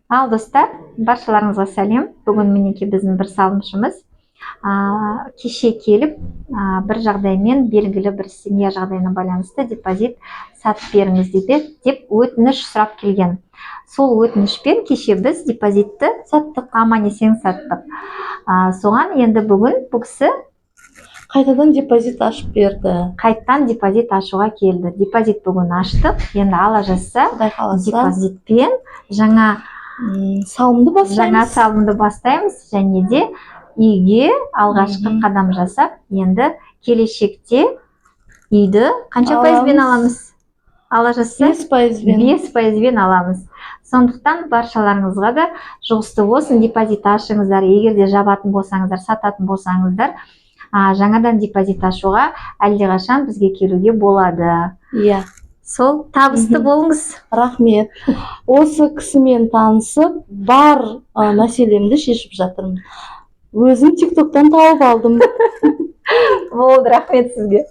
Ал, достар, баршаларыңызға сәлем! Бүгін, мінекей, біздің бір салымшымыз кеше келіп, бір жағдаймен, белгілі бір семья жағдайына байланысты депозит сатып беріңіз дейді деп өтініш сұрап келген. Сол өтінішпен кеше біз депозитті саттық, аман есен саттық. Соған енді бүгін бұл кісі қайтадан депозит ашып берді. Қайттан депозит ашуға келді. Депозит бүгін аштық. Енді, Алла жазса, Құдай қаласа, депозитпен жаңа салымды бастаймыз. Жаңа салымды бастаймыз және де үйге алғашқы қадам жасап, енді келешекте үйді қанша пайызбен аламыз? Аламыз, Алла жазса? 5%-бен. 5%-бен аламыз. Сондықтан баршаларыңызға да жұғысты болсын! Депозит ашыңыздар. Егер де жабатын болсаңыздар, сататын болсаңыздар, жаңадан депозит ашуға әлдеқашан бізге келуге болады. Сол, табысты болыңыз! Рахмет. Осы кісімен танысып, бар мәселемді шешіп жатырмын. Өзім Тик Токтан тауып алдым. Болды, рахмет сізге.